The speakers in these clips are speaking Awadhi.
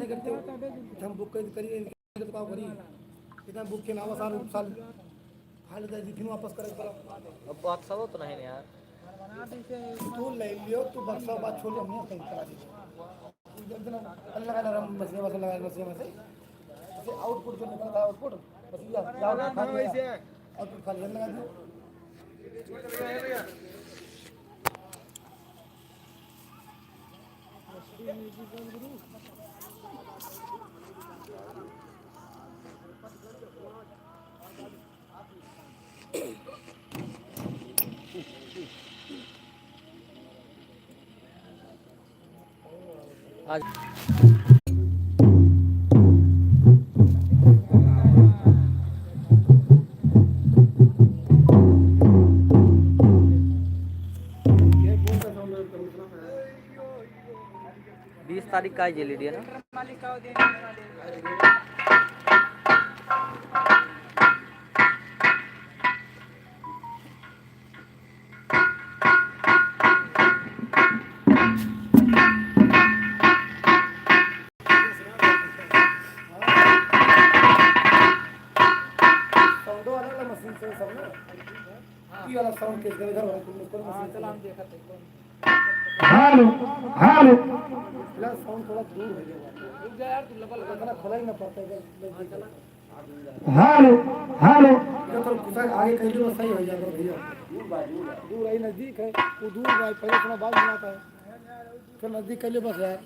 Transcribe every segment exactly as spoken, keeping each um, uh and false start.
हम बुक करी, करी, करी, तो का करी? इतना बुक के नावा साल, साल फाइल दे दी, फिर वापस करे पड़ा। अब बात सब तो नहीं यार। तू ले लियो, तू बक्सा बात छोड़, हम नहीं कहीं करा दीजिए। एकदम अलग अलग हम मशीन, मशीन लगा, मशीन, मशीन। जैसे आउटपुट जो निकलता है, आउटपुट, बस ये, ये आउटपुट खाली है। आउटपुट खाली है, लगा दो। आज बीस तारीख का है जे लीजिए ना। साउंडो वाला मशीन से सब ना। ई वाला साउंड के इधर, इधर वाला, तुम ऊपर मशीन से। Hello, hello. यार, साउंड थोड़ा दूर हो गया। रुक जा यार, तू लबल इतना खोला ही ना पड़ता है, इधर नजदीक है। Hello, hello. इधर थोड़ा घुसा आगे कहीं तो सही हो जाएगा भैया। दूर है, नजदीक है, वो दूर है, पहले इतना बात बनाता है, फिर नजदीक कर ले बस यार।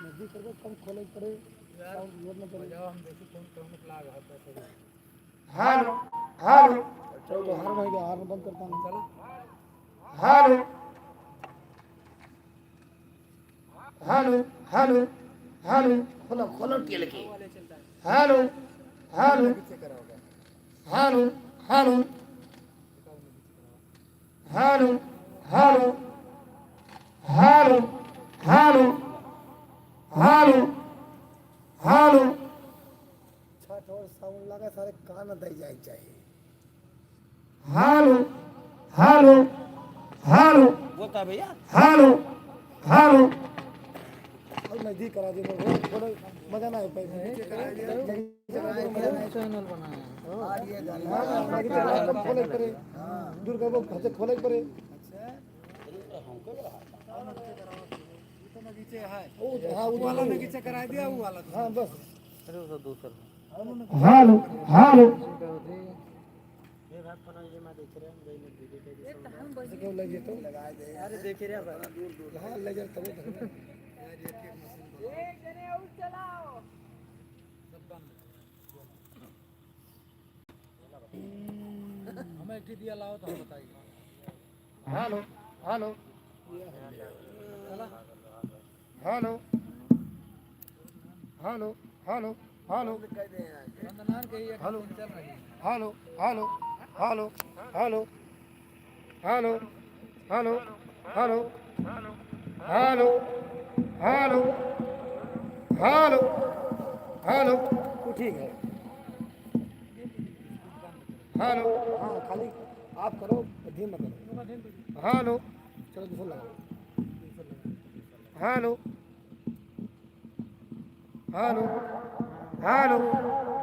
नजदीक करके कम खोले पड़े, साउंड जोर में चले। बजाओ, हम देखी कौन, कौन लाग है, कैसे। Hello, hello. चलो, तो हार भाई का हार बंद करता हूँ। चलो। Hello, hello, hello, hello. खोलो, खोलो टेल के। Hello, hello, hello, hello. Hello, hello, hello, hello, hello, hello. Chhath और सावन लगा, सारे कान दई जाए चाहिए। Hello, hello, hello. बोलता है भैया। Hello, hello. और नजदीक करा दे, बोलो, बोलो, मजा ना आ पाए। चैनल बनाया। हाँ, हाँ, हाँ, कम खोले पड़े। दूर का वो घर से खोले पड़े। वो तो हाँ, वो वाला ने नीचे करा दिया, वो वाला तो। हाँ, बस। अरे, वो तो दूसर। Hello, hello. ये भाई, फोन ये मैं देख रहे हैं, ये नहीं देखे थे। ये तो हम बस क्यों लगे तो? अरे, देखे रे भाई। हाँ, ले जा, तब तो। यार, ये एक मशीन बनाओ। एक जने और चलाओ। सब बंद। हमें एक दिया लाओ तो हम बताइए। Hello, hello. Hello, hello, hello, hello, hello. Hello, hello, hello, hello. Hello, hello, hello, hello, hello, hello, hello, hello. वो ठीक है। हेलो। हाँ, खाली आप करो, धीमा करो। हेलो। चलो, दूसरा लगाओ। हेलो। हेलो, हेलो,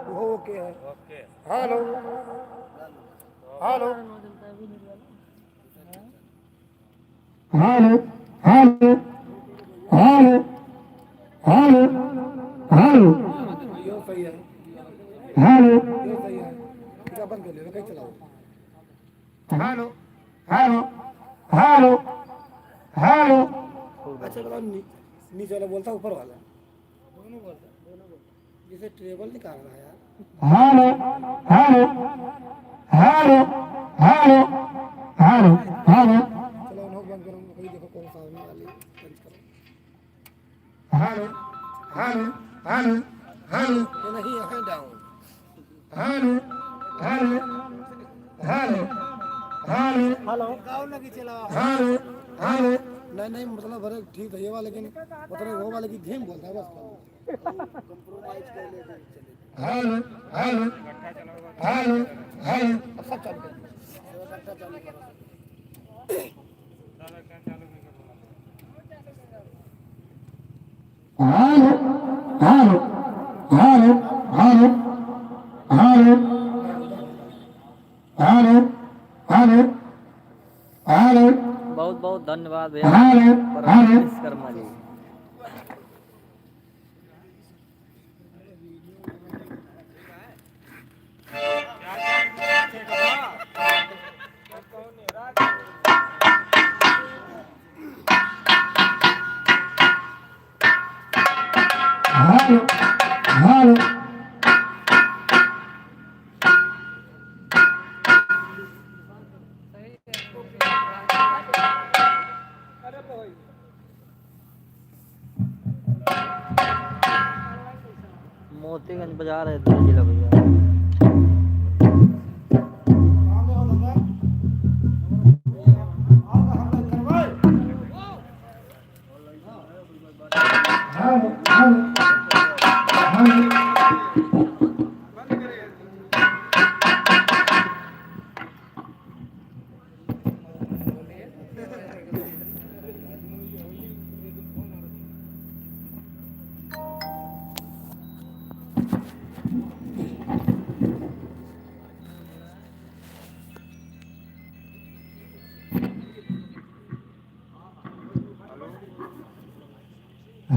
वो ओके है। Okay. Hello, hello, hello, hello, hello, hello, hello, hello. ये सही है। ये सही है। इसका बंद कर ले, कहीं चलाओ। Hello, hello, hello, hello. अच्छा, बताओ, नी-, नीचे वाला बोलता, ऊपर वाला? दोनों बोलता, दोनों बोलता। जैसे ट्रेवल निकाल रहा है यार। Hello, hello, hello, hello, hello. चलो, उन्हों बंद करो, वही देखो कौन सा आने वाली है, बंद करो। Hello, hello, hello, hello. ये नहीं, यहाँ down. Hello, hello, hello, hello. Hello. गाओ ना कि चलाओ। Hello, hello. नहीं, नहीं, मतलब, अरे, ठीक है, ये वाला, लेकिन उतने वो वाले की धीम बोलता है बस। Hello, hello, hello, hello. अब सब चालू कर दो। हेलो, धन्यवाद भैया। Hello, Param hello. Vishwakarma ji. Hello, hello. Motiganj बाजार है, जिला भैया।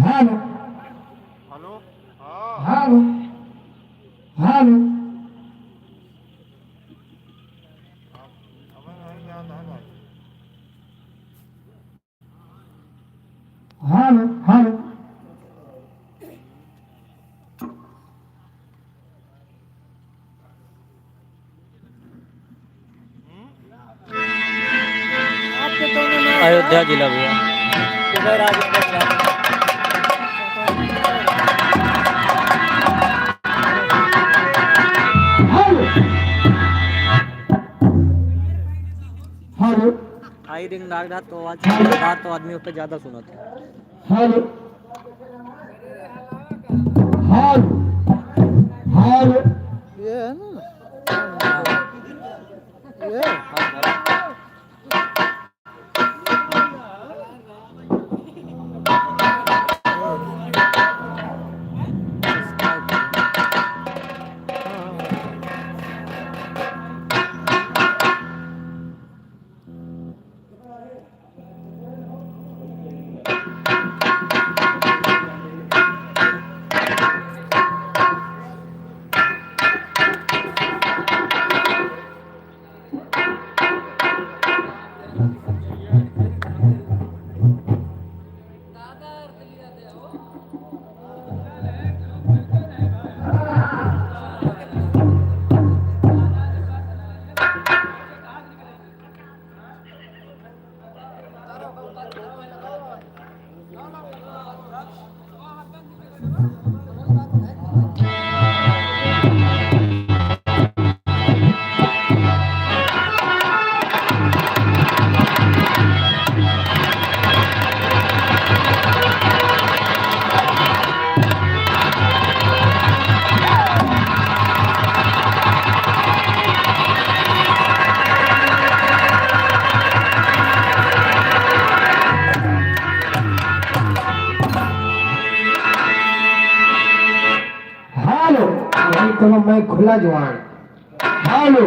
हेलो। हेलो। हाँ। हेलो। हेलो। अब, अब, अब, अब, अब। Hello, hello. अयोध्या जिला भैया। हेलो। हेलो। हाई रिंग लाग रहा तो आवाज, हेलो। तो आदमी पे ज्यादा सुना था। हेलो। हेलो। हेलो। ये है ना? ये? हेलो, भाई, कोनो मैं खुला जवान। हेलो।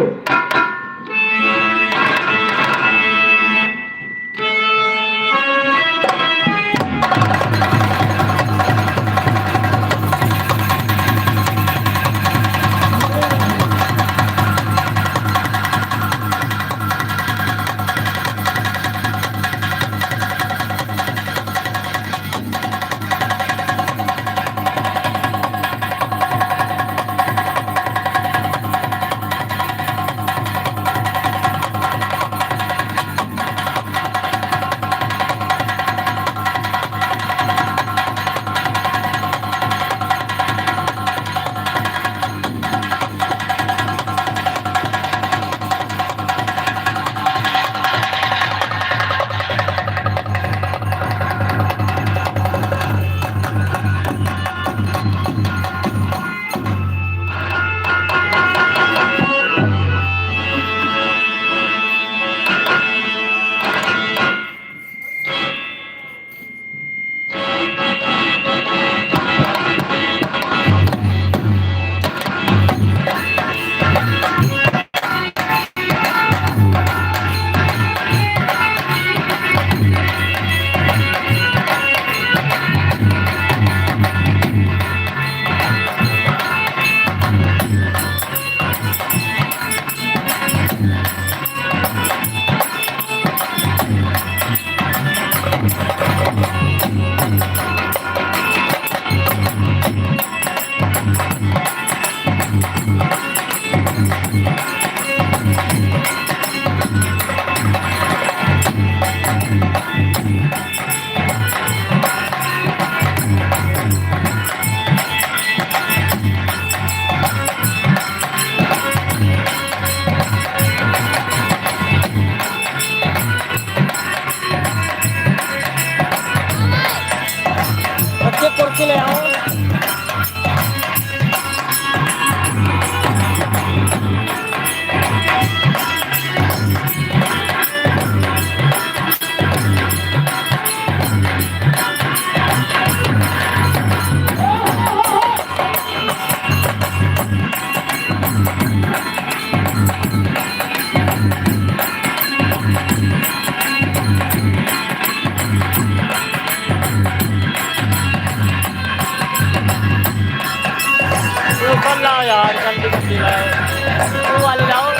कार्यक्रम की तस्वीर है। वो वाली लाओ।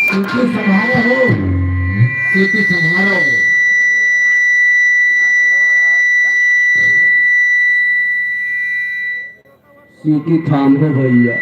सीटी संभारो हो, सीटी संभारो। सीटी थाम हो भैया।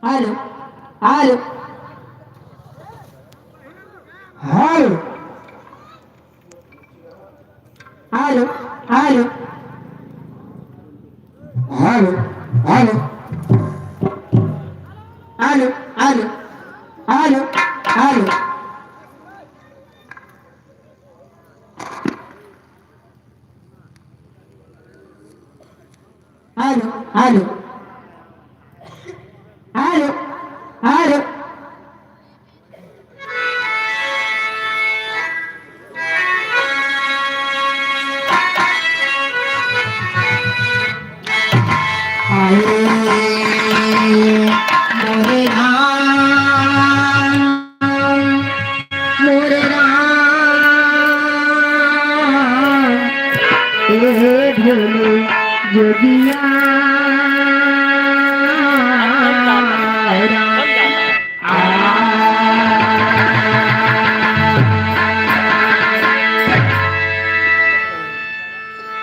Aló, aló. Aló. Aló, aló. Aló, aló. Aló, aló. Aló, aló. Aló, aló. Aló, aló. आए मोरे राम, मोरे राम, ए भोले जोगिया राम। आ।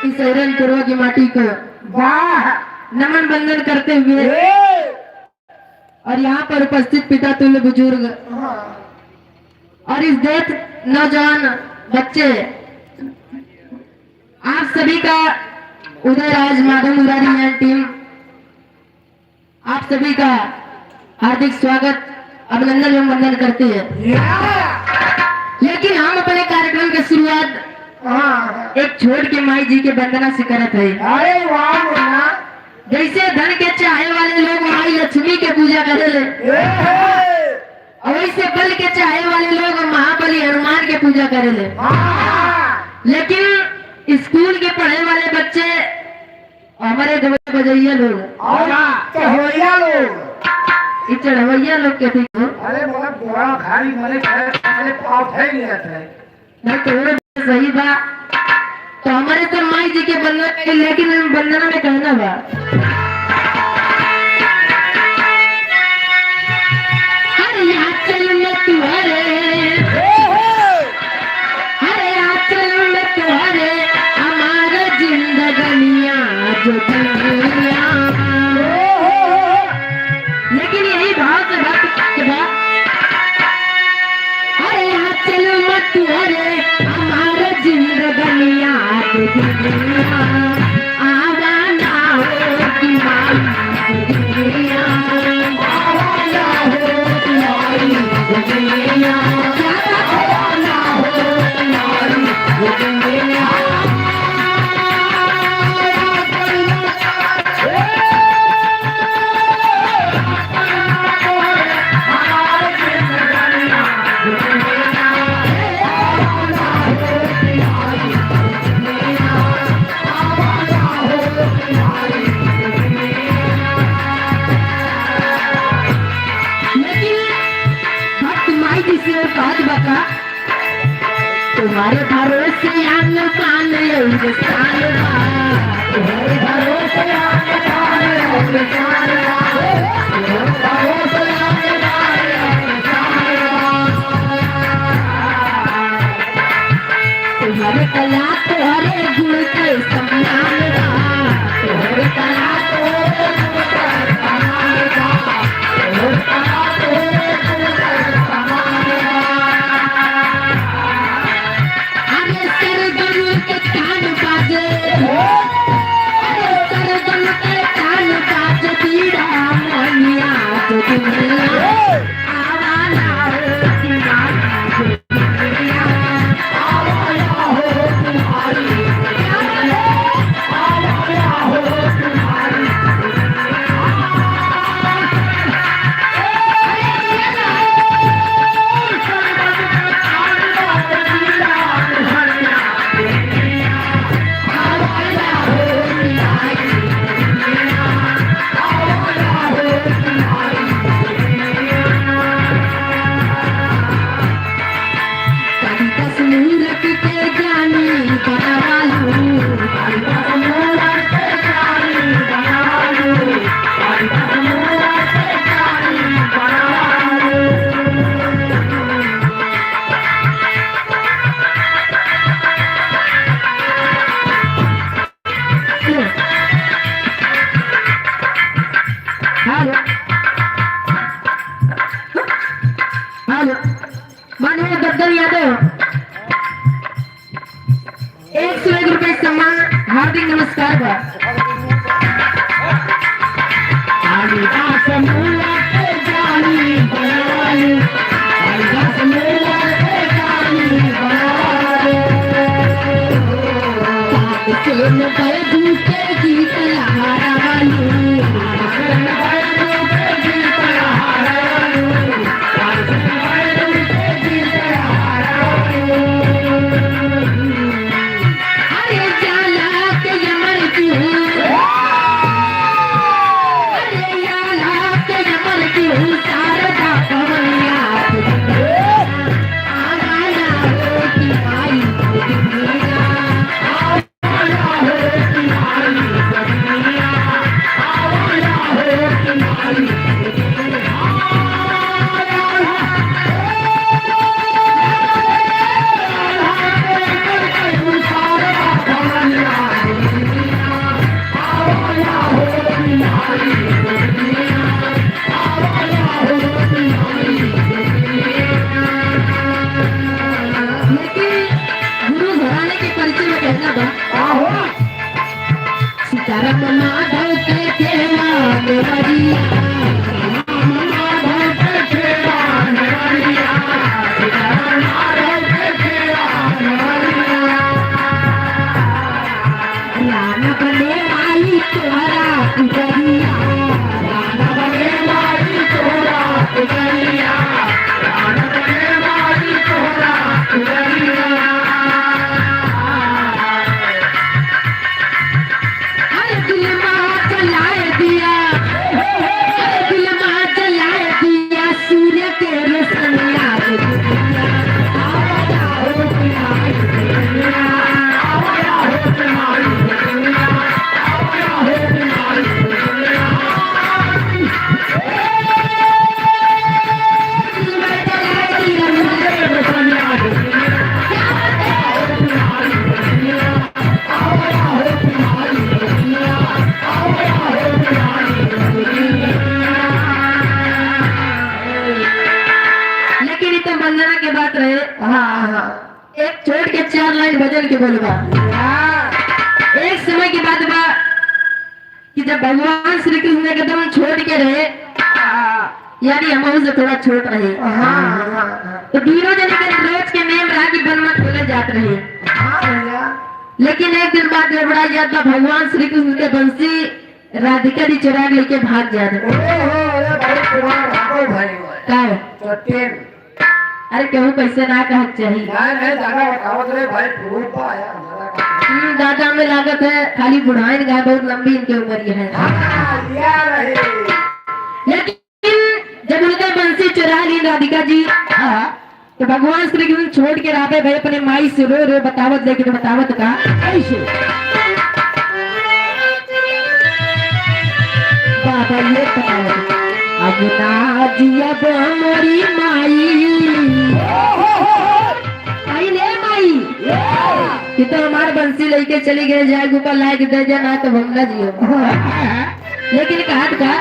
इस सैरन पुरवा की माटी को वाह। नमन वंदन करते हुए ए। और यहाँ पर उपस्थित पिता तुल्य बुजुर्ग हाँ। और इस देश नौजवान बच्चे, आप सभी का उदय राज माधव मुरारी एंड टीम, आप सभी का हार्दिक स्वागत, अभिनंदन एवं वंदन करते हैं। या। लेकिन हम अपने कार्यक्रम के शुरुआत हाँ। एक छोट के माई जी के वंदना से करत है। अरे वाह मुन्ना। जैसे धन के चाहे वाले लोग माई लक्ष्मी के पूजा करेले, ए हे। और वैसे बल के चाहे वाले लोग महाबली हनुमान के पूजा करेले। हाँ। लेकिन स्कूल के पढ़े वाले बच्चे हमारे देवता बजैया लोग और चढ़वैया लोग। ई चढ़वैया लोग के ठीक हो। अरे बोला बोरा भारी मने करे, मने पाव है नहीं रहता है। नहीं तो वो सही बा। तो हमारे तो माई जी के वंदना करी, लेकिन हम वंदना में कहना बा। अरे आँचल में तू अरे, अरे आँचल में तू अरे, हमार जिंदगनिया जो दुनिया। लेकिन यही भाव से भक्त के बाद, अरे आँचल में तू अरे, हमार जिंदगनिया जो दुनिया। आवा ना हो तुम्हारी दुनिया, आवा ना हो तुम्हारी दुनिया, आवा ना हो तुम्हारी दुनिया। लेकिन भक्त माई जी से और कहत बा का, तुम्हारे भरोसे आन बान और शान बा। तुम्हारे भरोसे आन बान और शान बा। तुम्हारे भरोसे आन बान और शान बा। तुम्हारे कला, तुम्हारे गुण के सम्मान बा। तुम्हारे कला, तुम्हारे गुण के सम्मान बा। तुम्हारे कला, तुम्हारे गुण के सम्मान बा। अरे सरगम के तान बाजे, अरे सरगम के तान बाजे, बीड़ा मनिया तो दुनिया। आवा ना हो तुम्हारी पंकज मूरत के जानी बनवालू। पंकज मूरत के जानी बनवालू। पंकज मूरत के जानी बनवालू। हेलो। यादव, एक सौ एक रुपये सम्मान, हार्दिक नमस्कार बा। कालिदास मुआ के जानी बनवाली, कालिदास मुआ के जानी बनवाली। तानसेन बैजू के गीत लहरावलू। तानसेन बैजू के गीत लहरावलू। तानसेन बैजू के गीत लहरावलू। अरे जाला के अमर की, अरे जाला के अमर की, शारदा पवनिया। आवाया हो कि माई, लेकिन गुरु घराने के परिचय में कहना बा। आहो। सीताराम माधव के खेवा देवरिया। सीताराम माधव के खेवा देवरिया। सीताराम माधव के खेवा देवरिया। राना बने माई तोहरा पुजरिया। राना बने माई तोहरा पुजरिया। राना बने माई तोहरा पुजरिया। अरे दिल मा जलाए दिया, अरे दिल मा जलाए दिया, सूर्य के रोशनिया। लेकिन ई तो वंदना के बात रहे। हाँ, हाँ। एक छोड़ के चार लाइन भजन के बोलबा। हाँ। एक समय की बात बा कि जब भगवान श्री कृष्ण एकदम छोड़ के रहे, हाँ। यानी हमहू से थोड़ा छोट रहे। हाँ, हाँ, हाँ। तो तीनों जने के रोज के नेम रहा कि वन में खेले जात रहे। हाँ भैया। लेकिन एक दिन बात गड़बड़ा जात बा, भगवान श्री कृष्ण के बंसी राधिका जी चुरा के लेके भाग जात। ओहो, अरे भाई, पुरान राघव भाई हुआ है। का है? तो टेन। अरे केहू कैसे ना कहक चाही। नहीं, नहीं, दादा बतावत रहे भाई, प्रूफ बा यार, दादा का। हम्म, दादा में लागत है, खाली बुढ़ाइन गाय बहुत लंबी इनके उम्र ये है। हाँ, या रही। लेकिन जब उनका बंसी चुरा ली राधिका जी, हाँ। तो भगवान श्री कृष्ण छोड़ के राधे भाई अपने माई से रो रो बतावत, लेकिन बतावत का? कैसे? बाबा ये बतावत, अब ना जियब मोरी माई। माई रे माई, कि तो हमार बंसी लेके चली गए, जाए ऊपर लायक दे जाना तो हम ना जियो। लेकिन कहत का,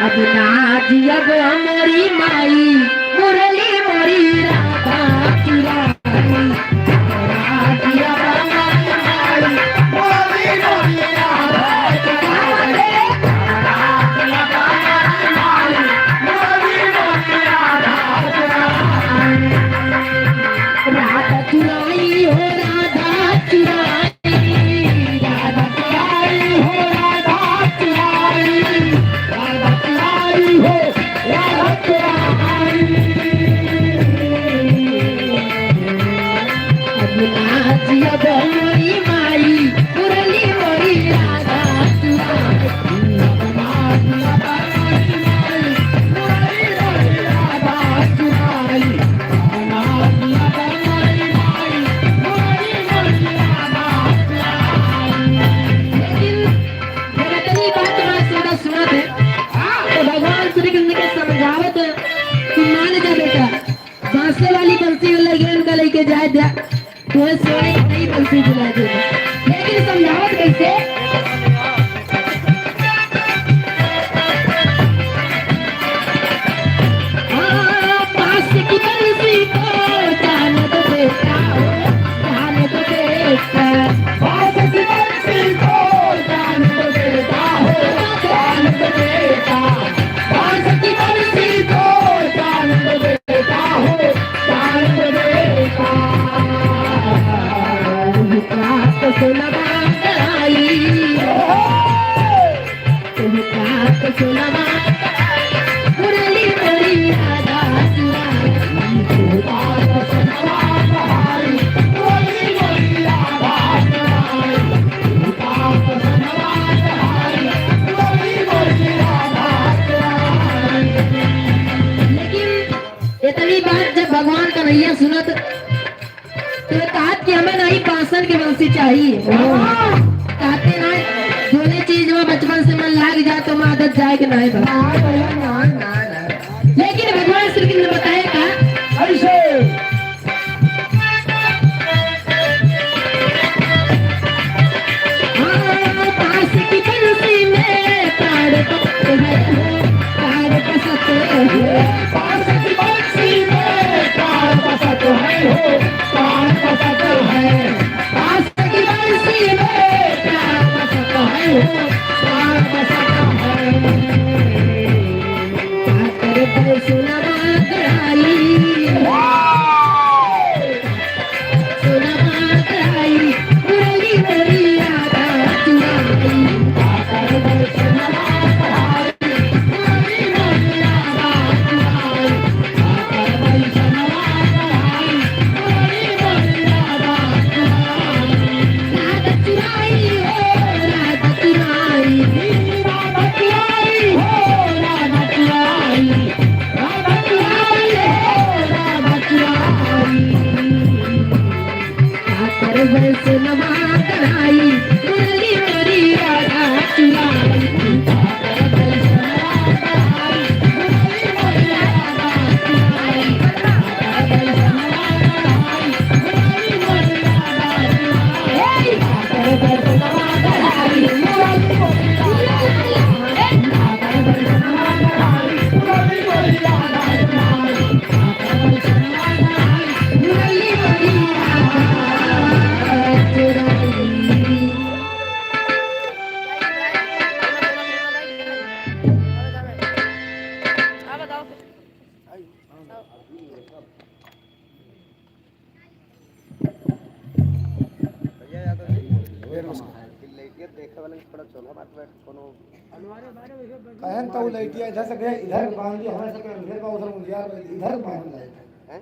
अब ना जियब मोरी माई, मुरली मोरी राधा चुराई। ना जियब मोरी माई, मुरली मोरी राधा चुराई। ना जियब मोरी माई, मुरली मोरी राधा चुराई। राधा चुराई हो, राधा चुराई। लेकिन जब इतनी बात मैं सुना, सुनत है, तो भगवान श्री कृष्ण के समझावत है कि मान जा बेटा, बांसे वाली बंसी वाला ये उनका लेके जाए द्या, तुम्हें सोने की नई बंसी दिला दूंगा। लेकिन समझावत कैसे? हाँ, बांस की बंसी को जान लेकिन इतनी बात जब भगवान कन्हैया सुनत, तो ये कहत कि हमें नहीं बांसन के बंसी चाहिए। कहते ना, जोने चीज में बचपन से मन लाग जाए, तो में आदत जाए कि नहीं बा। लेकिन भगवान श्री कृष्ण बताए का? ऐसे। हाँ, बांस की बंसी में ताड़ पसत है हो, ताड़ पसत है। बांस की बंसी में ताड़ पसत है हो, ताड़ पसत है। बांस की बंसी में ताड़ पसत है हो, ताड़ पसत है। ताड़ पसत है। भैया यादव जी, फिर उसको, फिर लेके देखे वाले थोड़ा चोला मार बैठ, कोनो कहन तो लइटिया इधर से गए, इधर बांध दिया, हमारे से अंधेर बा, उधर उजियार बा, इधर बांध लाइट। हैं?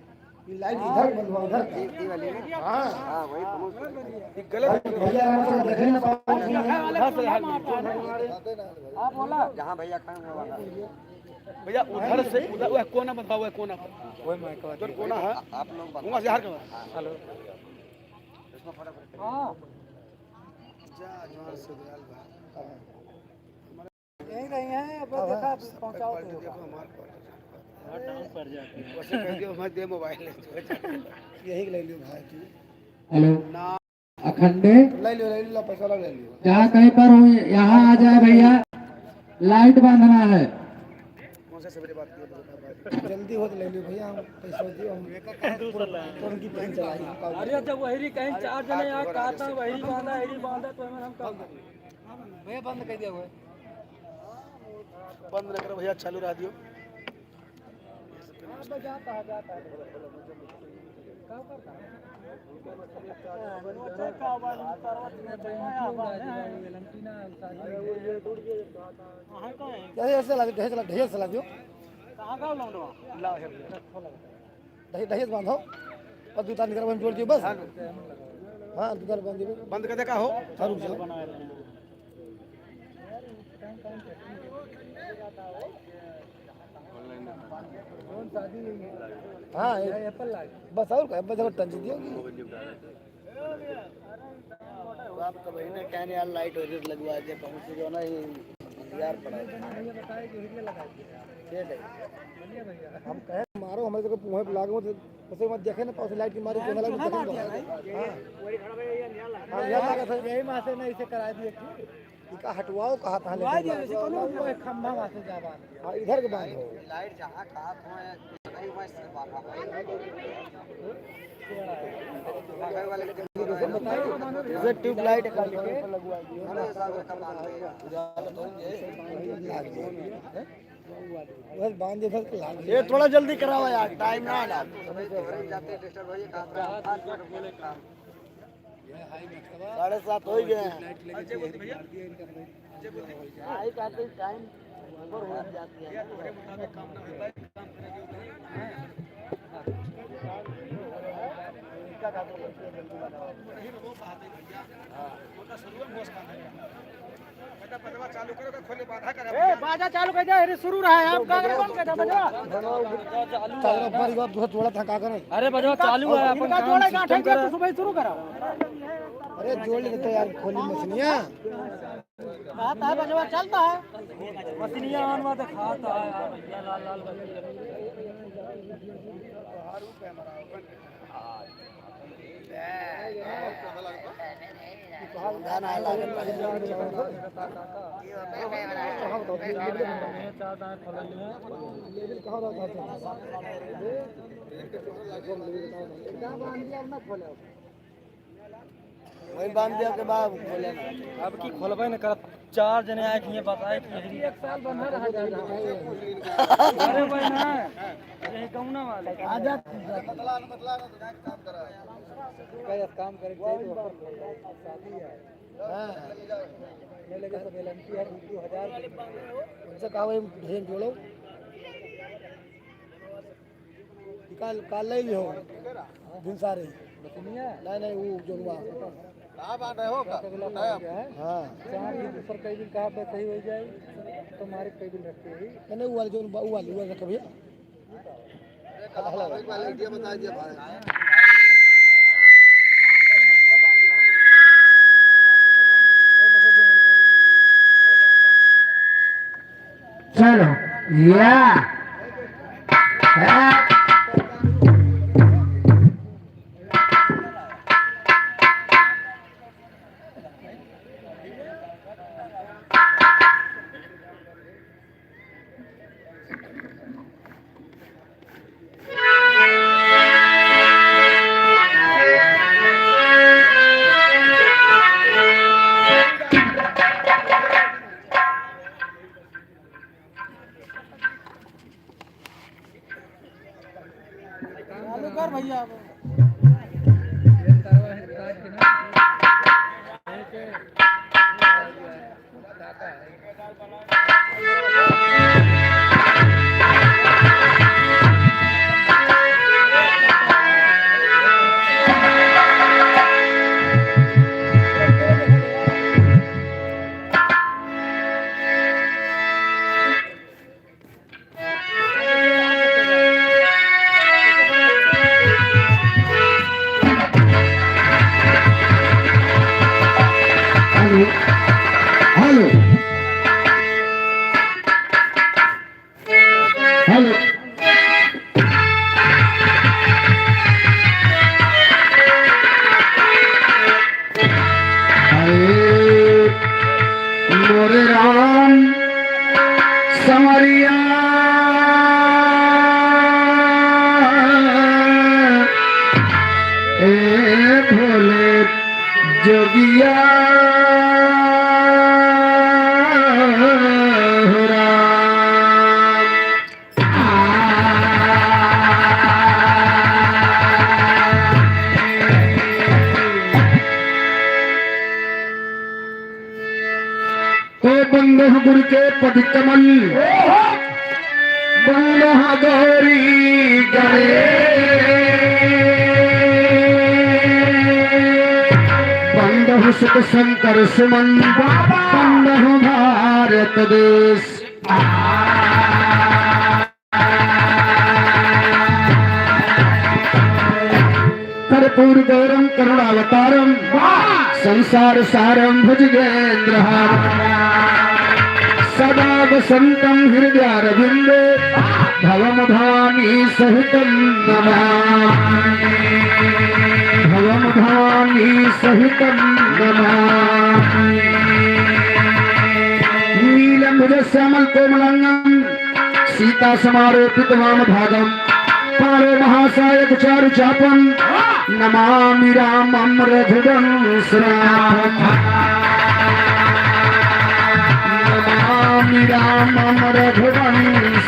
ये लाइट इधर बंद हुआ, उधर का। ये, ये वाली ना? हाँ। हाँ, वही पहुंच गई। ये गलत भाई, भैया, हम सब देखे ना पाओ। हाँ, सर, हाँ। आप बोला। जहाँ भैया खड़े हैं, वहाँ। भैया, उधर से, उधर, वह कोना बताओ, वह कोना पर। वही माइक का उधर कोना है। आप लोग वहाँ से हर का। हेलो। हाँ। जा, जवान से दयाल बा। यहीं रही हैं, अब हाँ, देखा, हाँ। पहुँचाओ तो देखो, होगा। हमारे क्वार्टर। वैसे कह दियो, हमारे दे मोबाइल है। यही ले लियो भाई तू। हेलो। ना। अखंडे। ले लियो, ले लियो, पैसा वाला ले लियो। जहाँ कहीं पर हो, यहाँ आ जाए भैया, लाइट बांधना है। कौन सा सवेरे बात की है? जल्दी हो तो ले लियो भैया, हम पैसा दियो, हम तुरंत की plan चलाई। अरे जब वही कहीं चार जने यहाँ कहा था, वही बांधा, वही बांधा, तो हमें हम कब भैया बंद कर दिया हुआ है। बंद न करो भैया, चालू रह दियो। ढेर से ला दियो, ढेर से ला, ढेर से ला दियो। ढेर, ढेर से बांधो और दो तार निकल जोड़ दियो बस। हाँ, दो तार बांध दियो। बंद कर दे का हो? हाँ, रुक जाओ। हाँ, ये बस और का, बस अगर टंच दियो कि तो आप कब ही ना कहने यार, लाइट वाइट लगवा दे, पहुँच जो ना, ये यार पड़ा। ये बताए कि हीरे लगा दिए। ठीक है। हम कहे मारो, हमारे को पुआहे पे लागो, तो उसे मत देखे ना, पास लाइट की मारी, चूल्हा चूल्हा लगा काट दिया। हाँ। हाँ, यहाँ लगा था। यही माँ से ना इसे करा दिए। इका हटवाओ कहा था, हटवा लेकिन दिया, जैसे कोनो वो खंभा वहाँ से जा बात। हाँ, इधर के बांध हो। लाइट जहाँ कहा था, वहीं वहीं से बांधा भाई। इधर ट्यूबलाइट का लगवा दियो। बस बांध दे, इधर के लाग ये थोड़ा जल्दी कराओ यार, टाइम ना लगा। साढ़े सात होइ गए हैं। हाँ, एक आते टाइम ऊपर हो जाती है। ए, बाजा चालू कर दे, अरे शुरू रहा है, आप का करे, बंद कर दे बजवा। चालू रहा, हमारी बात दूसरा जोड़ा था, का करें? अरे बजवा चालू है, अपन इनका काम जोड़ा system गांठ है, करा। तो सुबह शुरू करा। अरे जोड़ लेते यार, खोली मछलियाँ। बात है, बजवा चलता है। मछलियाँ आनवा दिखाता है यार, भैया लाल लाल मछलियाँ। वही बांध दिया के बाद खोले ना। अब की खोलबे न करत, चार जने आए कि ये बताए कि यही एक साल बंधा रहा जाए। अरे भाई ना, यही गौना वाले। आजा। कई काम करे के चाहिए तो ओकर शादी है। हाँ। ये लगे सब एलएमटी है, दो हजार। उनसे कहा वही भेज जोड़ो। काल, काल ले लियो। दिन सारे। बतनिया? नहीं, नहीं, वो जोड़वा। कहाँ बांध रहे हो का? हाँ। चार दिन ऊपर कई दिन कहा पे सही हो जाए, तुम्हारे कई दिन रखते ही। नहीं, नहीं, वो वाले जोन, वो वाले, वो वाले रखो भैया। एक बार idea बता दिया भाई। चलो, या। चालू कर भैया अब। Hello, hello, hello. अरे मोरे राम संवरिया, ए भोले जोगिया हो राम। ओ बंदह गुरु के पद कमल, बंदह गौरी गणेश, बंदह सुत शंकर सुमन, बंदह भारत देश। कर्पूर गौरम करुणावतारम, संसार सारम भुजगेंद्रहारम, सदा वसंतम हृदयारविंदे, भवम भवानी सहितम नमामि, भवम भवानी सहितम नमामि। नीलम भुज श्यामल कोमलांगम, सीता समारोपित वाम भागम, पाणौ महासायक चारु चापम, नमामि रामम रघुवंशनाथम, नमामि रामम रघुवंशनाथम।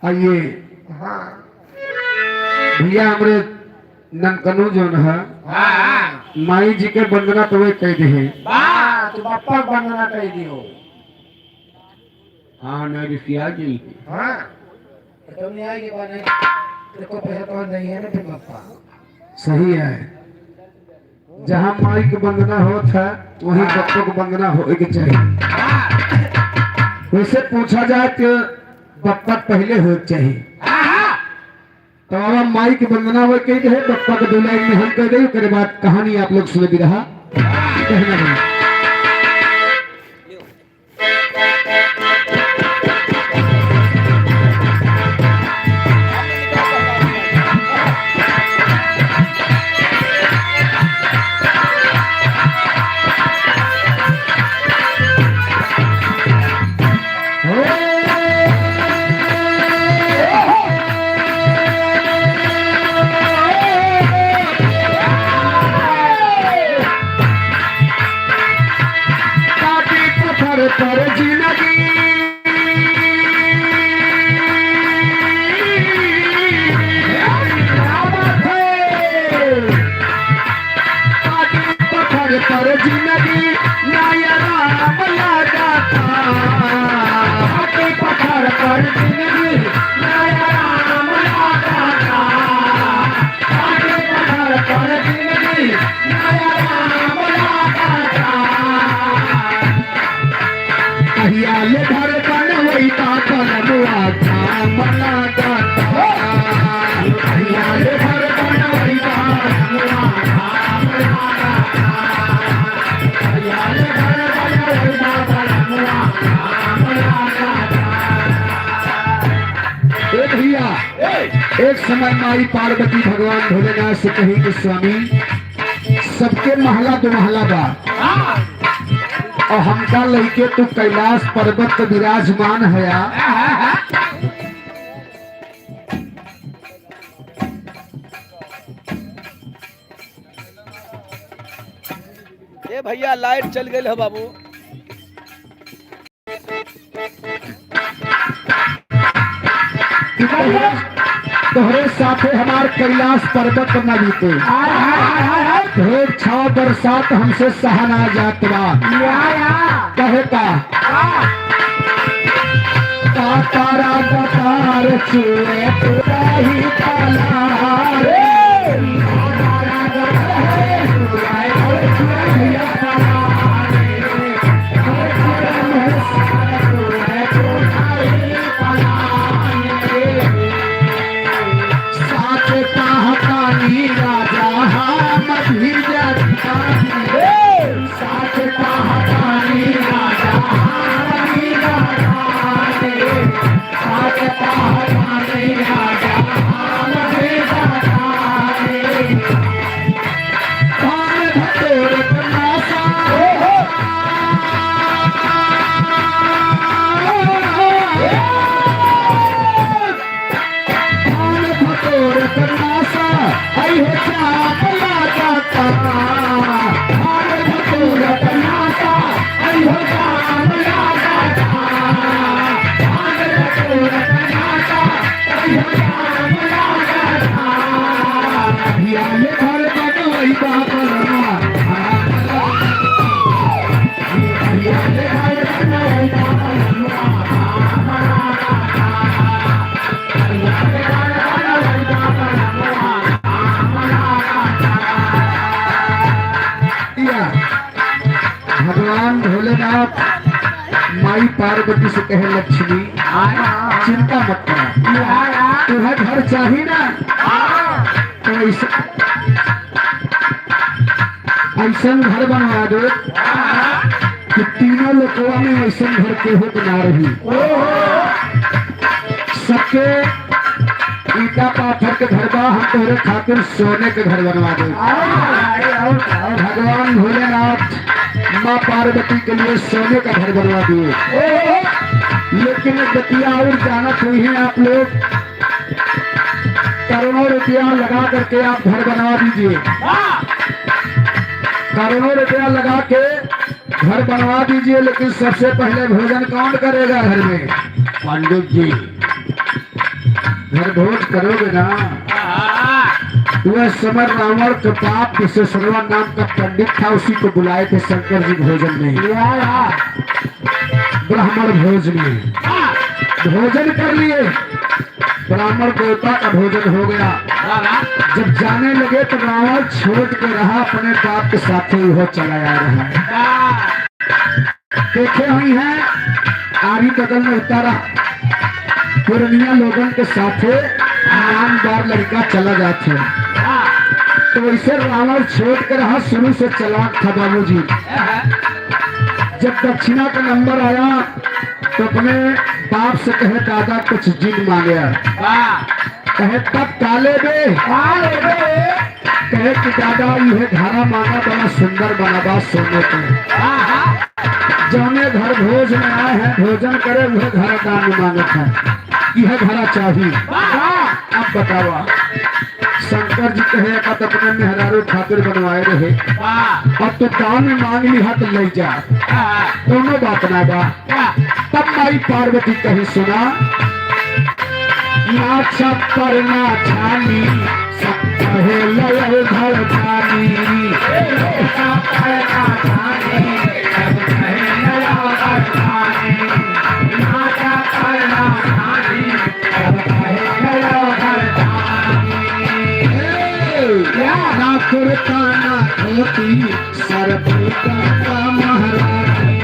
आइए। हाँ। भैया हमरे ननकनू जौन है, हाँ। माई जी के वंदना तो वे कह दे है। बा, तू बप्पा के वंदना कह दियो। हाँ, नहीं रिसिया जी। हाँ, तो नहीं आएगी बात नहीं। देखो पैसा तो नहीं है ना फिर बप्पा। सही है। जहाँ माई के वंदना होत है, वहीं बप्पा के वंदना होए के चाहिए। वैसे पूछा जाए तो बप्पा के पहले होए के चाहिए। तो अब माई के वंदना होए के है, बप्पा के दो लाइन में हम कह दे, ओकरे बाद कहानी आप लोग सुने भी रहा। कहना नहीं। काटी पत्थर पर जिंदगी। काटी पत्थर पर जिंदगी, नया राम लागता। काटी पत्थर पर जिंदगी, नया राम लागता। काटी पत्थर पर जिंदगी, नया राम लागता। कहिया ले घर बनवैबा बलमुआ काम लागता। कहिया ले घर बनवैबा बलमुआ काम लागता। कहिया ले घर बनवैबा बलमुआ काम लागता। ए भैया, एक समय माई पार्वती भगवान भोलेनाथ से कही कि स्वामी, सबके महला दो महला बा, और हमका लइके तू कैलाश पर्वत पे विराजमान हया। ए भैया, लाइट चल गइल ह बाबू। कि तोहरे, तोहरे साथे हमार कैलाश पर्वत पर ना बीते। हाय, हाय, हाय, हाय, हाय। ढेर छाव बरसात हमसे सहा ना जात बा। या, या। कहे का? का? कातारा गतार चुए पुराही ताला रे। साच कहतानी राजा हम भी जातानी। साच कहतानी राजा हम भी जातानी। साच कहतानी राजा हम भी जातानी। भांग धतूर के नासा। भांग धतूर के नासा, अइहो जाम लागता। भांग धतूर के नासा, अइहो जाम लागता। भांग धतूर के नासा, अइहो जाम लागता। भैया ले घर बनवैबा बलमुआ। या, भगवान भोलेनाथ माई पार्वती से कहे, लक्ष्मी, चिंता मत करा, तुम्हें घर चाहिए ना, तो ऐसे ऐसन घर बनवा दो कि तीनों लोकवा में ऐसन घर केहू के ना रही। सबके ईटा पाथर के घर बा, हम तोहरे खातिर सोने के घर बनवा दे। भगवान भोलेनाथ माँ पार्वती के लिए सोने का घर बनवा दिए। लेकिन एक बतिया और जानत हुई हैं आप लोग, करोड़ों रुपया लगा करके आप घर बनवा दीजिए, करोड़ों रुपया लगा के घर बनवा दीजिए, लेकिन सबसे पहले भोजन कौन करेगा घर में? पंडित जी। घर भोज करोगे ना? वह समय रावण के बाप विश्वेश्वरवा नाम का पंडित था, उसी को बुलाए थे शंकर जी भोजन में। या, या। ब्राह्मण भोज में। हाँ। भोजन कर लिए, ब्राह्मण देवता का भोजन हो गया। हाँ, हाँ। जब जाने लगे तो रावण छोड़ के रहा, अपने बाप के साथे वह चला आ रहा है। हाँ। देखे हुई हैं, आरी बगल में उतारा, पुरनिया लोगन के साथे नामदार लड़का चला जात है। तो वैसे रावण छोट के रहा, शुरू से चालाक था बाबूजी। जब दक्षिणा का नंबर आया तो अपने बाप से कहे, "दादा कुछ जिन मांगे।" वाह। कहे, "तब का लेबे?" का लेबे? कहे कि दादा, इहे घरा मांगा, बड़ा सुंदर बना बा सोने के। आहा। जौने घर भोज में आए हैं, भोजन करे, उहे घरा दान में मांगत हैं, इहे घरा चाही। वाह। अब बतावा, शंकर जी कहे, "एक तो अपने मेहरारू खातिर बनवाए रहे, वाह। और तू दान में मांग लिहा तो ले जा, वाह। कौनो बात ना बा।" वाह। तब माई पार्वती कही, सुना, ना छप्पर ना छानी, सब कहे लयल घरदानी। ना कुर्ता ना धोती, सर पे गंगा महारानी।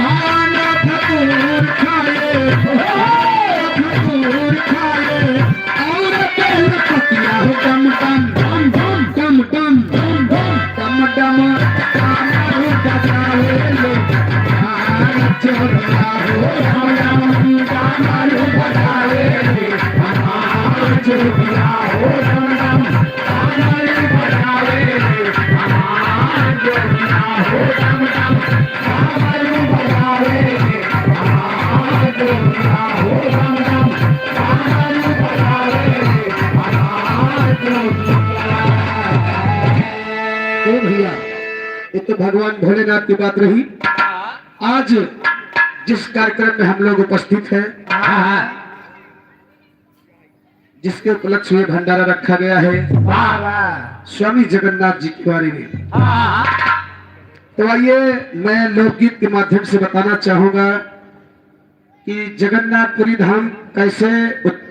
भांग धतूर खाए, भांग धतूर खाए, और बेल पतिया हो डम डम, डम डम, डम डम, डम डम। डम डम, डमरू बजावे ले, भांग चोरिया हो डम डम, डमरू बजावे ले, भांग चोरिया हो डम डम, डमरू बजावे ले, भांग चोरिया हो डम डम, डमरू बजावे ले, भांग चोरिया हो डम डम, डमरू बजावे ले, भांग चोरिया। ए भैया, ये तो भगवान भोलेनाथ की बात रही। आज जिस कार्यक्रम में हम लोग उपस्थित हैं, जिसके उपलक्ष्य में भंडारा रखा गया है, वाह, वाह। स्वामी जगन्नाथ जी के बारे में। तो आइए, मैं लोकगीत के माध्यम से बताना चाहूंगा कि जगन्नाथपुरी धाम कैसे उत-,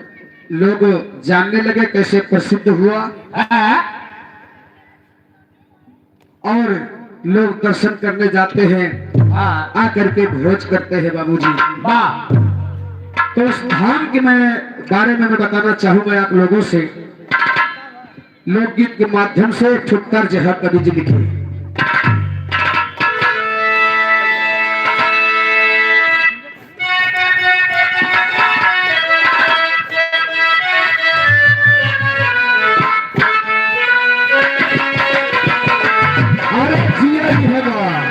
लोग जानने लगे, कैसे प्रसिद्ध हुआ। हाँ। और लोग दर्शन करने जाते हैं, हाँ। आकर के भोज करते हैं बाबूजी। वाह। तो उस धाम के मैं बारे में मैं बताना चाहूंगा आप लोगों से। लोकगीत के माध्यम से एक ठो तर्ज है, कवि जी लिखे। अरे जिया जी है बा।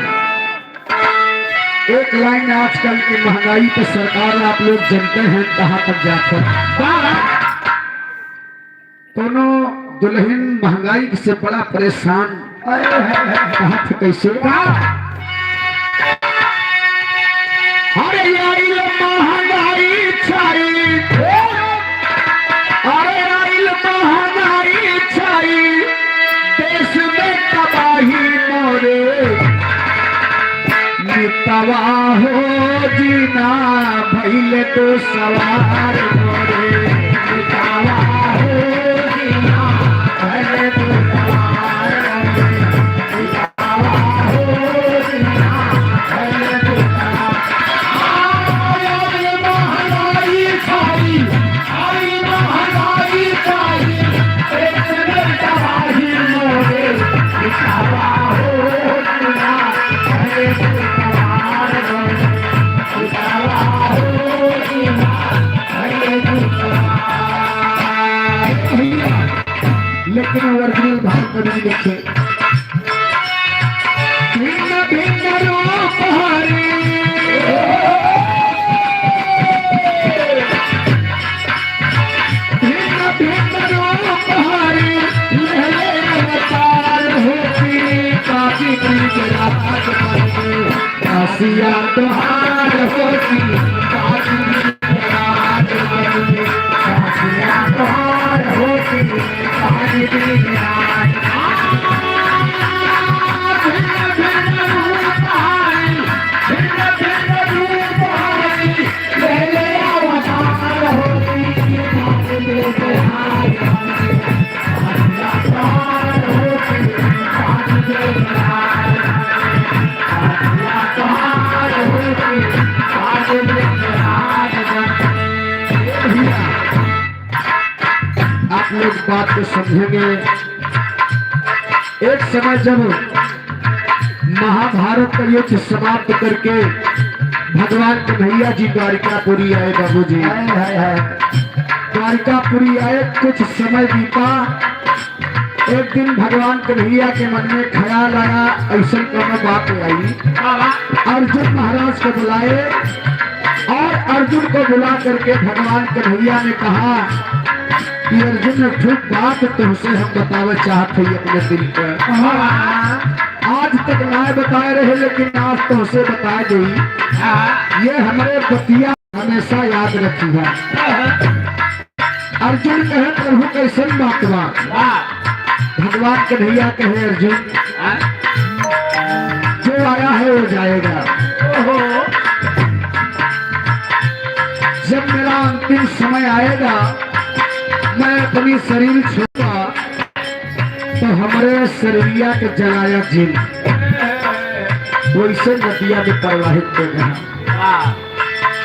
एक लाइन आजकल की महंगाई पे सरकार, आप लोग जानते हैं कहाँ तक जात है। कौनो दुल्हन महंगाई से बड़ा परेशान। हाय, हाय, हाय। कहाँ थे, कैसे? का? अरे आइल महंगाई छाई, अरे आइल महंगाई छाई, देश में तबाही मोरे। मितवा हो जीना भइल तो सवार मोरे। मितवा हो जीना भइल तो सवार मोरे। मितवा हो जीना भइल तो सवार। आय महंगाई छाई, आय महंगाई छाई, देश में तबाही मोरे। मितवा हो जीना भइल तो सवार मोरे। लेकिन ओरिजिनल भाव कभी नहीं लिखे। भिन्न भिन्न रूप हरी, भिन्न भिन्न रूप हरी, लहरे काशिया तोहार होती, काशिया तोहार होती, काशिया। आप लोग बात को समझेंगे। एक समय जब महाभारत का युद्ध समाप्त करके भगवान कन्हैया जी द्वारिकापुरी आए बाबूजी। हाय, हाय, हाय। द्वारिकापुरी आए, कुछ समय बीता। एक दिन भगवान कन्हैया के मन में ख्याल आया, ऐसन कौनो बात आई। अर्जुन महाराज को बुलाए और अर्जुन को बुला करके भगवान कन्हैया ने कहा कि अर्जुन, एक ठो बात तुमसे हम बतावे चाहत हई अपने दिल का। आज तक ना बताए रहे, लेकिन आज तुमसे बता देई। ये हमरे बतिया हमेशा याद रखिहा। अर्जुन कहे, "प्रभु, कैसन बात बा?" भगवान कन्हैया कहे, "अर्जुन, जो आया है वो जाएगा। जब मेरा अंतिम समय आएगा, मैं अपनी शरीर छोड़ूंगा, तो हमरे शरीरिया के जलाया जिन, वैसे नदिया में प्रवाहित कर देना।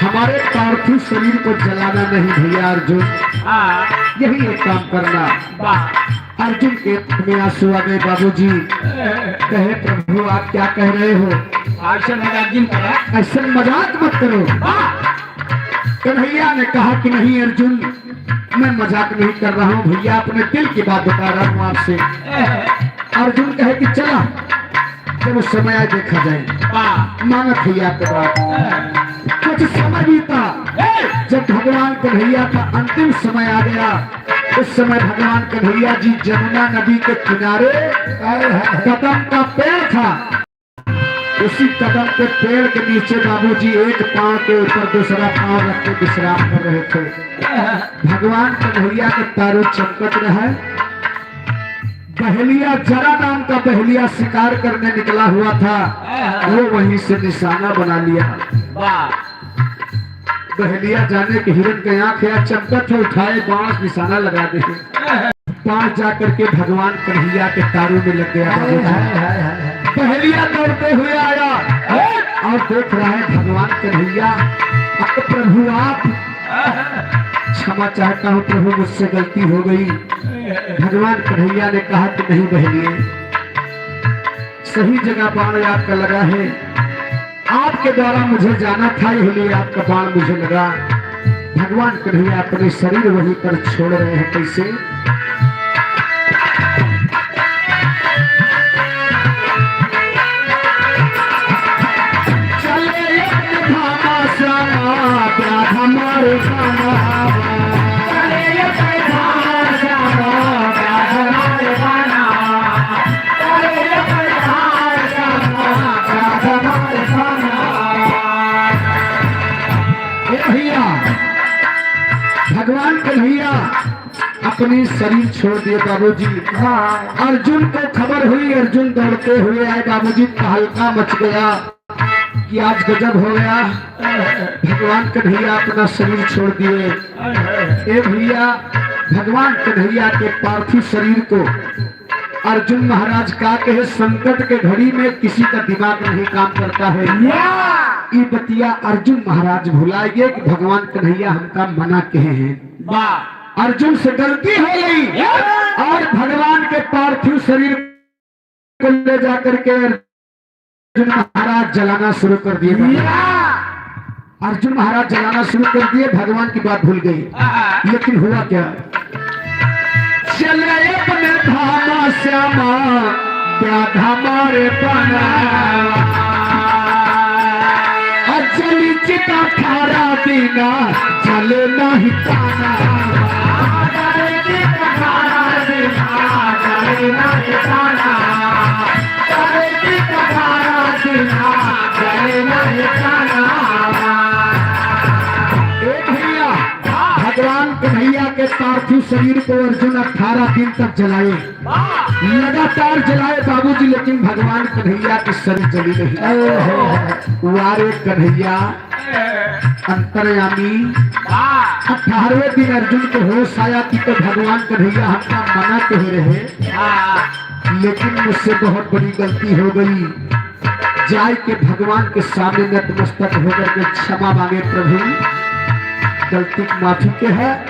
हमारे पार्थिव शरीर को जलाना नहीं भैया अर्जुन, यही एक काम करना।" अर्जुन के आँख में आंसू आ गए बाबूजी। कहे, "प्रभु, आप क्या कह रहे हो? ऐसा मजाक जिन करा। ऐसा मजाक मत करो।" कन्हैया ने कहा कि, "नहीं अर्जुन, मैं मजाक नहीं कर रहा हूँ भैया, अपने दिल की बात बता रहा हूँ आपसे।" अर्जुन कहे कि, "चला, जब उस समय आए देखा जाए।" मानत भैया के बात। कुछ समय बीता, जब भगवान कन्हैया का अंतिम समय आ गया, उस समय भगवान कन्हैया जी जमुना नदी के किनारे कदम का पेड़ था, उसी कदम के पेड़ के नीचे बाबूजी एक पाँव के ऊपर दूसरा पाँव रख के विश्राम कर रहे थे। भगवान कन्हैया के तारू चमकत रहे। बहेलिया, जरा नाम का बहेलिया शिकार करने निकला हुआ था, वो वहीं से निशाना बना लिया। बहेलिया जाने के हिरन के आँख या चमकत है, उठाए बाँस निशाना लगा दे। बाँस जा करके भगवान कन्हैया के तारू में लग गया बाबूजी। बहेलिया दौड़ते हुए आया और देख रहा है भगवान कन्हैया, "अरे प्रभु आप, क्षमा चाहता हूँ प्रभु, मुझसे गलती हो गई।" भगवान कन्हैया ने कहा कि, "नहीं बहेलिए, सही जगह बाण आपका लगा है, आपके द्वारा मुझे जाना था, इसलिए आपका बाण मुझे लगा।" भगवान कन्हैया अपने शरीर वहीं पर छोड़ रहे हैं। कैसे? चले एक धामा श्यामा, ब्याध मारे पाना। चले एक धामा श्यामा, ब्याध मारे पाना। ए भैया, भगवान कन्हैया अपनी शरीर छोड़ दिए बाबूजी। हाँ। अर्जुन को खबर हुई, अर्जुन दौड़ते हुए आए बाबूजी, तहलका मच गया कि आज गजब हो गया, भगवान कन्हैया अपना शरीर छोड़ दिए। ए भैया, भगवान कन्हैया के पार्थिव शरीर को अर्जुन महाराज का कहे, संकट के घड़ी में किसी का दिमाग नहीं काम करता है। या! ई बतिया अर्जुन महाराज भुला गए कि भगवान कन्हैया हमका मना कहे हैं। वाह! अर्जुन से गलती हो गई या! और भगवान के पार्थिव शरीर को ले जाकर के अर्जुन महाराज जलाना शुरू कर दिए। या! अर्जुन महाराज जलाना शुरू कर दिए, भगवान की बात भूल गई। हाँ। लेकिन हुआ क्या? चले अपने धामा श्यामा, क्या धामा रे पाना। अचल चिता थारा दीना, जले नहीं पाना। अचल चिता थारा दीना, जले नहीं पाना। अचल चिता थारा पार्थिव शरीर को अर्जुन अठारह दिन तक जलाए, वाह। लगातार जलाए बाबूजी, लेकिन भगवान कन्हैया की शरीर जली नहीं। ओहो। वारे कन्हैया अंतर्यामी। वाह। अठारहवें दिन अर्जुन के होश आया कि तो भगवान कन्हैया हमका मना कहे रहे, वाह। लेकिन मुझसे बहुत बड़ी गलती हो गई। जाए के भगवान के सामने नतमस्तक होकर के क्षमा मांगे, "प्रभु, गलती की माफी के है,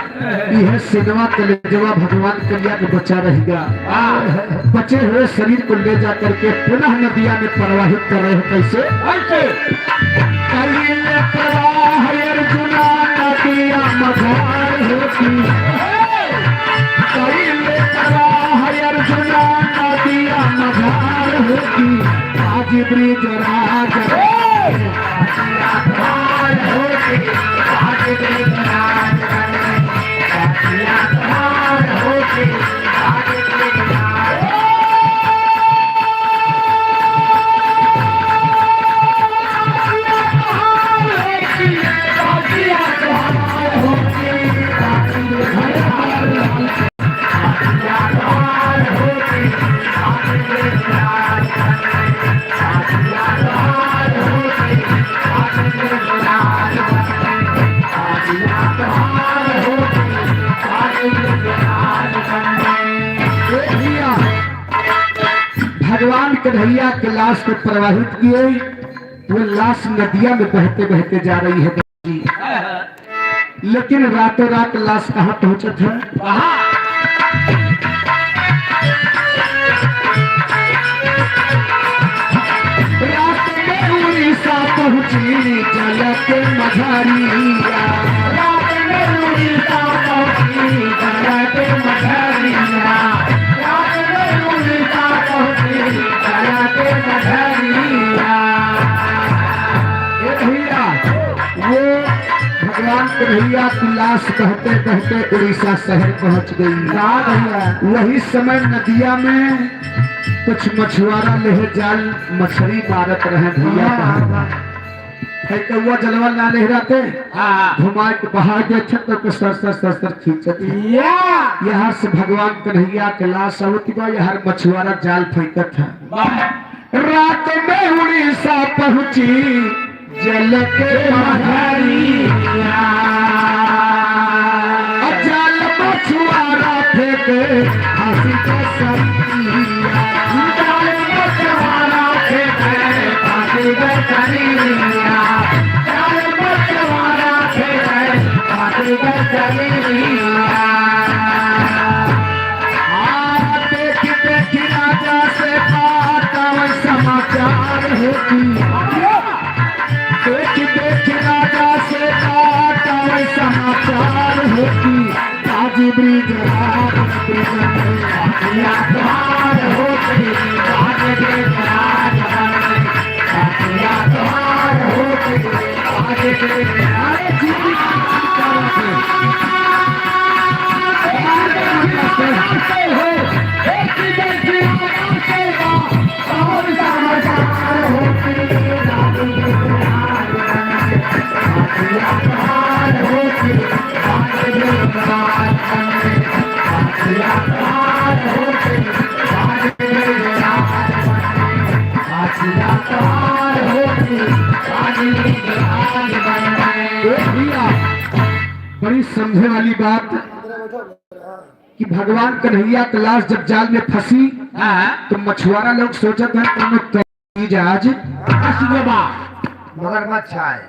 यह सिनवा कलेजवा भगवान कन्हैया के बचा रहेगा।" बचे हुए शरीर को ले जा करके पुनः नदिया में प्रवाहित कर रहे हैं। कैसे? कैसे? कइले प्रवाह अर्जुना नदिया मझार होती। कइले प्रवाह अर्जुना नदिया मझार होती। आज ब्रिजराज भगवान कन्हैया के लाश को प्रवाहित किए, वो लाश नदिया में बहते बहते जा रही है। लेकिन रातों रात लाश कहाँ पहुंचत है? कहाँ? रात में उड़ीसा पहुंची जल के मझारिया। रात में उड़ीसा पहुंची जल के मझारिया। रात में उड़ीसा पहुंची जल के मझारिया। ए भैया, वो भगवान कन्हैया की लाश बहते बहते उड़ीसा शहर पहुंच गई। वाह भैया। वही समय नदिया में कुछ मछुआरा लेहे जाल मछरी मारत रहे भैया। हाँ, हाँ, हाँ। है कौआ जलवा ना लेहराते, हाँ। घुमा के बहा दे छत तो सर सर सर सर खींचत है। या। यहाँ से भगवान कन्हैया के लाश आवत बा, यहाँ मछुआरा जाल फेंकत है। वाह। रात में उड़ीसा पहुंची जल के मझारिया। जाल मछुआरा फेंके फांसी के सरिया। जाल मछुआरा फेंके फांसी के सरिया। जाल मछुआरा फेंके फांसी के सरिया। आ, देख, देख राजा से बात आवे समाचार होती। देख, देख राजा से बात आवे समाचार होती। आज ब्रिजराज, ब्रिजराज, यादवार होती। आज ब्रिजराज, यादवार होती। ए भैया, बड़ी समझे वाली बात कि भगवान कन्हैया के लाश जब जाल में फंसी, हाँ। तो मछुआरा लोग सोचत हैं, "कोनो चीज आज फंसी गवा।" मगरमच्छ आए।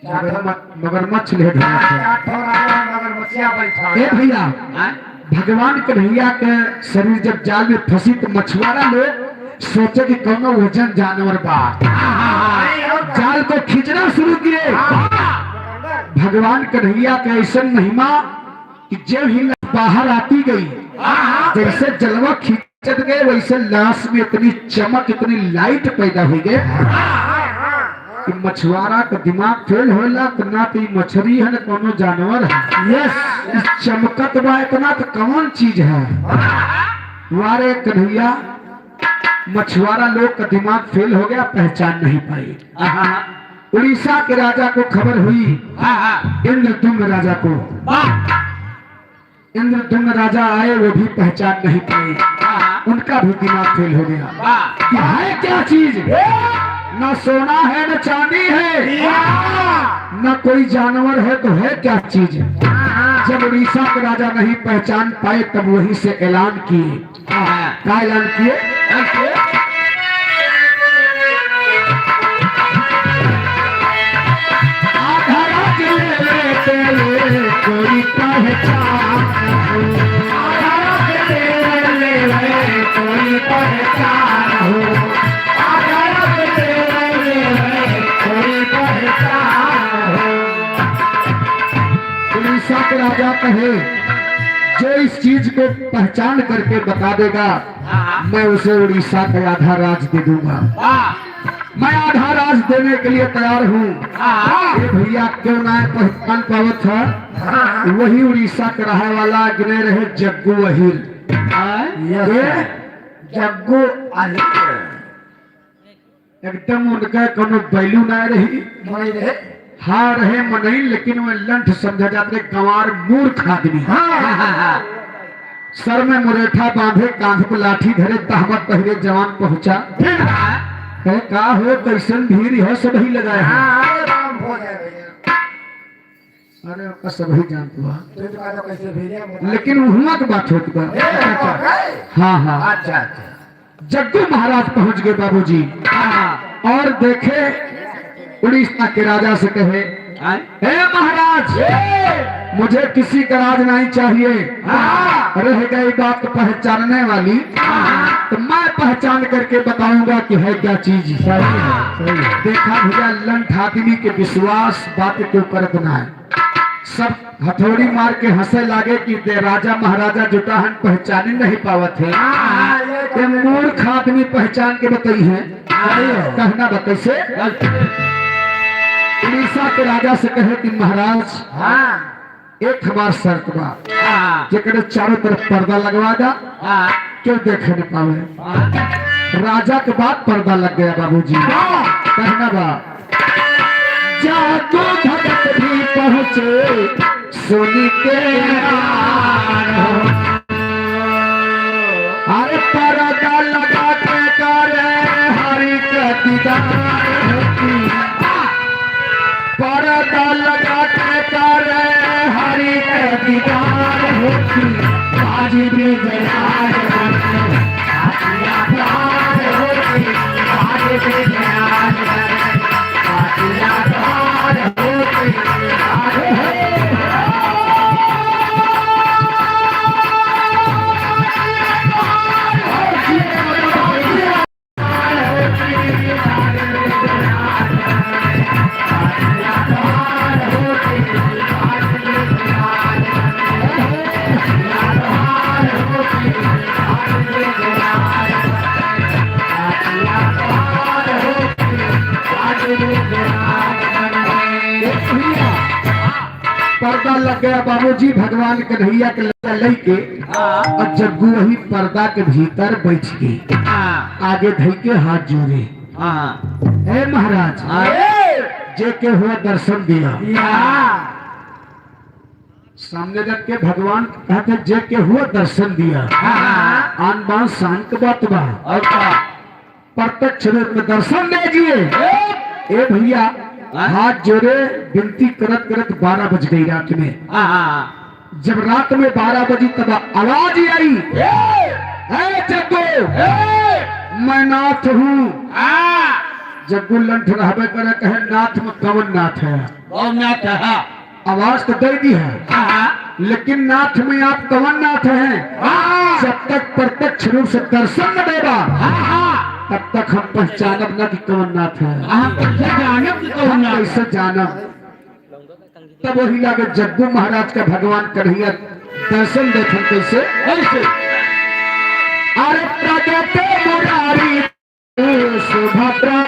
मगरमच्छ, मगरमच्छ ले ढूंढत है। चार ठो राजा मगरमच्छिया बैठा। ए भैया, हाँ? भगवान कन्हैया के शरीर जब जाल में फंसी तो मछुआरा लोग सोचे कि कौनो वजन जानवर बा। हाँ, हाँ, हाँ। जाल को खींचना शुरू किए। हाँ। भगवान कन्हैया के ऐसन महिमा कि जब ही बाहर आती गई, हाँ, हाँ। जैसे जलवा खींचत गए, वैसे लाश में इतनी चमक, इतनी लाइट पैदा हो गए कि मछुआरा का दिमाग फेल होला कि ना तो ई मछरी है, ना कौनो जानवर है। यस। ई चमकत बा इतना तो कौन चीज है? वारे कन्हैया, मछुआरा लोग का दिमाग फेल हो गया, पहचान नहीं पाए। हाँ, हाँ। उड़ीसा के राजा को खबर हुई, हाँ, हाँ। इंद्रद्युम्न राजा को। वाह। इंद्रद्युम्न राजा आए, वो भी पहचान नहीं पाए। हाँ। उनका भी दिमाग फेल हो गया वाह। कि है क्या चीज? ना सोना है, न चांदी है, वाह। ना कोई जानवर है, तो है क्या चीज? हाँ। जब उड़ीसा के राजा नहीं पहचान पाए, तब वहीं से ऐलान किए। हाँ। का ऐलान किए? आधा राज ले ले तेरे कोई पहचान हो। आधा राज ले ले कोई पहचान हो। आधा राज ले ले कोई पहचान हो। उड़ीसा के राजा कहे, जो इस चीज को पहचान करके बता देगा, हाँ। मैं उसे उड़ीसा का आधा राज दे दूंगा। वाह। मैं आधा राज देने के लिए तैयार हूँ। हाँ। ये भैया क्यों ना पहचान पावत है? हाँ। वही उड़ीसा के रहे वाला गिने रहे जग्गू अहिर। हाँ। ये जग्गू अहिर। एकदम उनका कोनो value ना रही। मनई रहे। हाँ, रहे मनई, लेकिन वे लंठ समझा जात रहे, गंवार मूर्ख आदमी। हाँ। सर में मुरेठा बांधे, कांध पे लाठी धरे, तहमत पहिरे जवान पहुंचा। फिर? कहे, "का हो, कैसन भीड़ है, सबही लगाए हैं?" हाँ, अरे राम हो जाए भैया। अरे, ओका सबही जानत बा। तू तो कहता कैसे भैया, लेकिन उहाँ के बात होत बा। ए, अच्छा, अच्छा। ए। हाँ, हाँ। अच्छा, अच्छा। जग्गू महाराज पहुंच गए बाबूजी। हाँ। और देखे, उड़ीसा के राजा से कहे, आए? "हे महाराज, ए! मुझे किसी का राज नहीं चाहिए। हाँ। रह गई बात पहचानने वाली, हाँ। तो मैं पहचान करके बताऊंगा कि है क्या चीज।" सही है, सही है। देखा भैया, लंठ आदमी के विश्वास बात के ऊपर इतना है। सब हथौड़ी मार के हंसे लागे कि दे राजा महाराजा जुटा हन, पहचानी नहीं पावत है। हाँ, ये तो ये मूर्ख आदमी पहचान के बताई है। हाँ। कहना बा कैसे? उड़ीसा के राजा से कहे कि महाराज, हाँ। एक हमार शर्त बा, हाँ। जेकरे चारों तरफ पर्दा लगवा दा, हाँ। केहू देखे न पावे। हाँ। राजा के बाद पर्दा लग गया बाबूजी। हाँ। कहना बा, जादू भगत भी पहुंचे सुन के नाम। अरे पर्दा लगा के करे हरि के दीदार होती। पर्दा लगा के करे हरि के दीदार होती। बाजी भी जलाल होती। आसिया प्यार होती। बाजी भी जलाल होती। पर्दा लग गया बाबूजी, भगवान कन्हैया के लइका लइके हाँ। और जग्गू वही पर्दा के भीतर बैठ गई। हाँ। आगे धई के हाथ जोड़े। हाँ। हे महाराज, हाँ। जे केहू दर्शन दिया। या। सामने रख के भगवान कहते, "जे केहू दर्शन दिया।" हाँ। आन बान शान के बात बा। और का? प्रत्यक्ष रूप में दर्शन दीजिए। ए भैया, हाँ? हाथ जोड़े, विनती करत करत बारह बज गई रात में। हाँ, हाँ, हाँ। जब रात में बारह बजी तब आवाज आई, ए! "ए जग्गू, ए! मैं नाथ हूँ।" हाँ। जग्गू लंठ रहबे करे, कहे, "नाथ में कवन नाथ है?" कौन नाथ है? हाँ। आवाज तो दे दी है, हाँ, हाँ। लेकिन नाथ में आप कवन नाथ हैं? हाँ। जब तक प्रत्यक्ष रूप से दर्शन न देबा, हाँ, हाँ। तब तक हम पहचानब ना कि कवन नाथ है। हाँ, कैसे जानब कि कवन हम नाथ है? कैसे जानब? तब वही लागे जग्गू महाराज का भगवान कन्हैया दर्शन देथन कैसे? कैसे? अरे प्रगटे मुरारी सुभद्रा